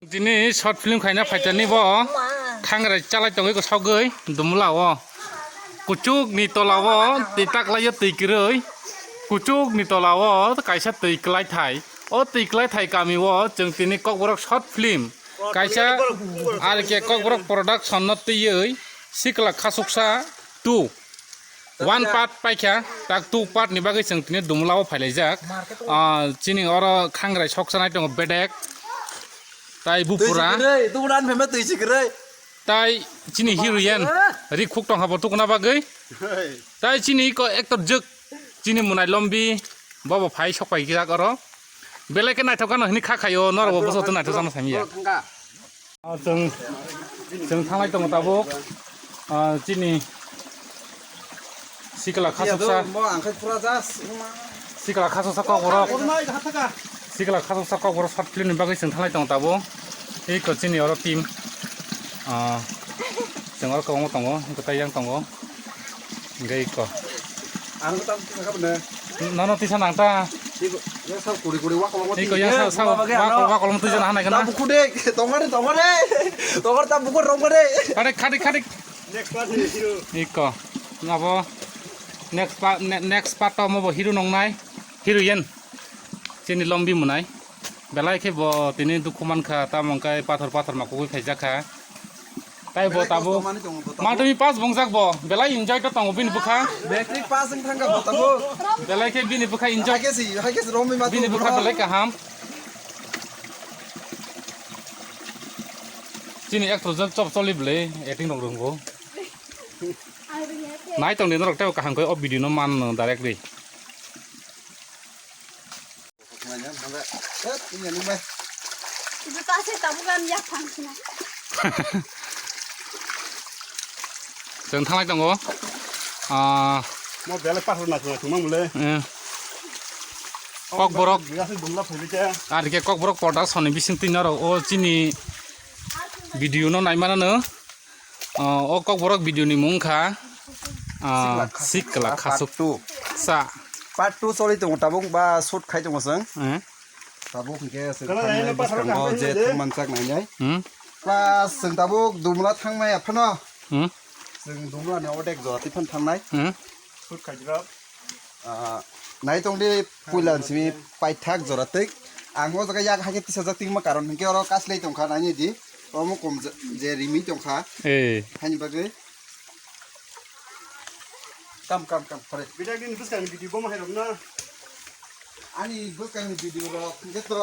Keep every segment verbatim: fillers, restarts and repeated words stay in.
Tini short film khaina phaitani bo khangrai chalai tongwi kosogwi dumla o. Kuchuk ni tola o twi taklai o twi kwrwi. Kuchuk ni tola o kaisa twi kwlai thai. O twi kwlai thai kami o chwng tini Kokborok short film kaisa R K Kokborok production no twiwi sikla khasuksa two. One part paikha, tak two part ni bagwi chwng tini dumla o phailaijak. Ah, chini oro khangrai soksa nai tongo bedek. Tai bupura. Twi si kwrwi, tubura ani phema twi si kwrwi. Tai chini heroine, rikhuk tongkha bo tukuna bagwi. Tai chini iko actor jwk, chini Munai Lombi, bobo phai sok pai jak oro. Belai khe naithok gano hini kha khaio, norok bo bwswk naithok jano samiya. Ah, chwng, chwng thanglai tongo tabuk. Ah, chini sikla khasuksa. Sikla khasuksa Kokborok. Sikla khasuksa Kokborok short film ni bagwi chwng thanglai tongo tabuk. Iko chini oro team. Ah, chwng oro kwbangma tongo, hwnkhe tai yang tongo. Hwnkhe iko. Ang tam tisa kha bwne. Nono tisa nang ta. Iko yang sa kuri kuri wa kolong. Iko yang sa sa wa kolong twi jana hanai kana. Ta buku de, tongare tongare. Tongare ta buku rong kare. Khadik khadik khadik. Next part ni hero. Iko. Abo next part, ne-, next part to mo bo hero nongnai. Heroine. Chini Lombi Munai. Belai khe bo tini dukhu mankha, tamo hwnkhe pathor pathor ma kubui phaijakha. Tai bo tabuk. Matwi pass bongjak bo. Belai enjoy to tongo bini bwkha. Matric pass wng thangkha bo tabuk. Belai khe bini bwkha enjoy. Hai khe si, hai khe si romwi ma bini bwkha belai kaham. Chini actor jwk chop choli bwlwi acting rok rwngo. Nai tongdi norok teibo kaham khe o video no mano directly. Chwng thanglai tongo. Ah, mo belai pathor naising naising mang bwle. Eh. Kokborok. Biga se dumla phaibi khe. Ar khe Kokborok production ni bising twi norok o chini video no nai manano. Ah, o Kokborok video ni mung kha, ah, sikla khasuk sa. Part two choli tongo tabuk ba shoot khai tongo chwng. Eh. Tabuk hwnkhe chwng thangnai bwskango je thangmanchak nainai. Hmm. Plus chwng tabuk dumla thangnai aphano. Hmm. Chwng dumla ni odek jora twi phan thangnai. Hmm. Shoot khai jora. Ah, nai tongdi puila simi paithak jora twi. Ang o jaga yak hakhe tisajak tingma karon hinkhe oro kaslai tongkha nainai di. Omo kom je, je rimi tongkha. Eh. Haini bagwi. Kam, kam, kam, hore. Bidang din bwskang video bomo hai rok na. Ani bwskang video rok hinkhe to.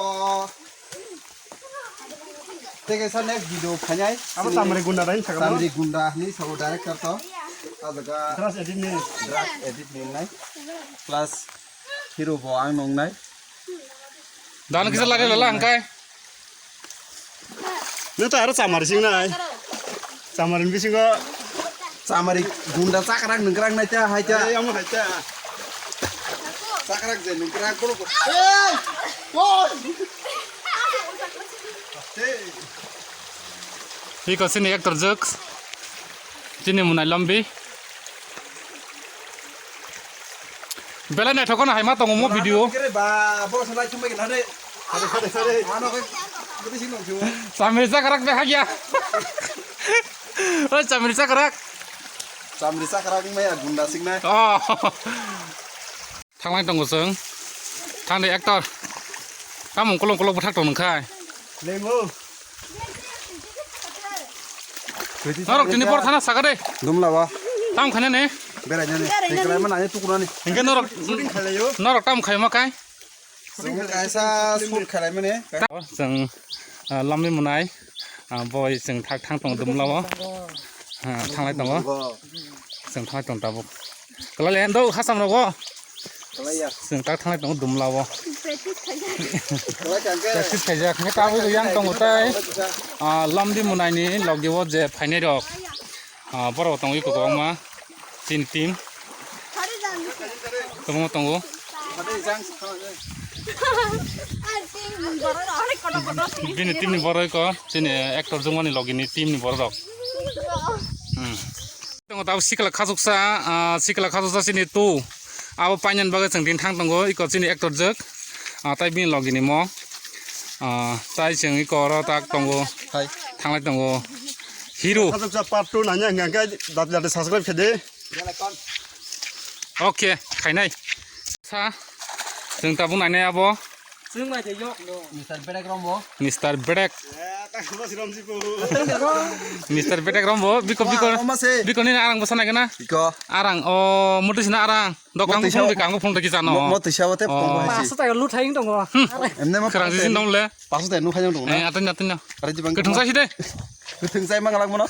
Tei kaisa next video phainai. Abo chini Chamri Gunda bai sakha. Chamri Gunda ni sabo director to. Ah jaga. Drugs addict ni. Drugs addict ni nai. Plus hero bo ang nong nai. Dan kisa lare lala angkai. Nang ta aro chamari sing nai. Chamari bisingo. Chamari gunda chakrak nungkrak nai ta hai ta. Ei, amo hai ta. Chakrak je nungkrak kolo ko. Ei! Oi! Iko sini actor jwk. Chini Munai Lombi. Belai naithok kheno hai ma tongo mo video. Kere ba, bo salai thumbai gana de. Sare, sare, sare. Ano ke, budi sing nong thiyo. Chamri chakrak de hagya. Oi, chamri chakrak. Chamri chakrak maya gunda sing nai. Oh. Thanglai tongo chwng. Thangdi actor. Tamung kolong kolong bwthak tong nungkhai. Lengo. Norok tini bor thana saka de. Dumla ba. Tam khane ne. Berai nani. Berai nani. Berai mana ani tukuna ni. Hingke norok. Shooting khalayo. Norok tam khaima kai. Chwng kaisa shoot khalai mani. Chwng, ah, Lombi Munai, ah, boi chwng thak thang tongo dumla o. Ah, thanglai tongo. Chwng thanglai tong tabuk. Kwlai le do hasam rogo. Kwlai ya. Chwng tak thanglai tongo dumla o. Practice khaijak. Kwlai kangke. Practice khaijak. Hingke tabuk yang tongo tai. Ah, Lombi Munai ni logi o je phainai rok. Ah, borok tongo iko kwbangma. Chini team. Kwbangma tongo. Bini team ni borok iko, chini actor jongmani logi ni team ni borok rok. Hmm. Tongo tabuk sikla khasuksa, ah, sikla khasuksa chini two. Abo painani bagwi chwng tini thang tongo, iko chini actor jwk. Ah, tai bini logi ni mo. Ah, tai chwng iko oro tak tongo. Hai. Thanglai tongo. Hero. Sajak sa part two nanya hingka hingka dati dati subscribe khede. Okay, khainai. Sa, chwng tabuk nainai abo. Chwng nai de yok no. Mister Bedek Rombo. Mister Bedek. Mister Bedek Rombo, biko, biko. Wah, oma se. Biko ni arang bwsa nai gana. Biko. Arang, o, mutu sina arang. Dok mo kanggo tisa phung de, kanggo phung de kisa no. Mo, mo tisa wate phung hai si. Paso taka luthai wng tongo. Emne mo khwrang sisi dong le. Paso taka luthai wng tongo na. Eh, atanya, atanya. Are jibang. Kwthwng sai si de. Kwthwng sai mang lang mono.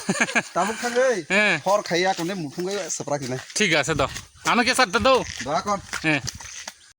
Tabuk thang ei. Eh. Hor khaiya konde muthung gai sapra kine. Thik ase do. Ano ke sat do. Da kon. Eh.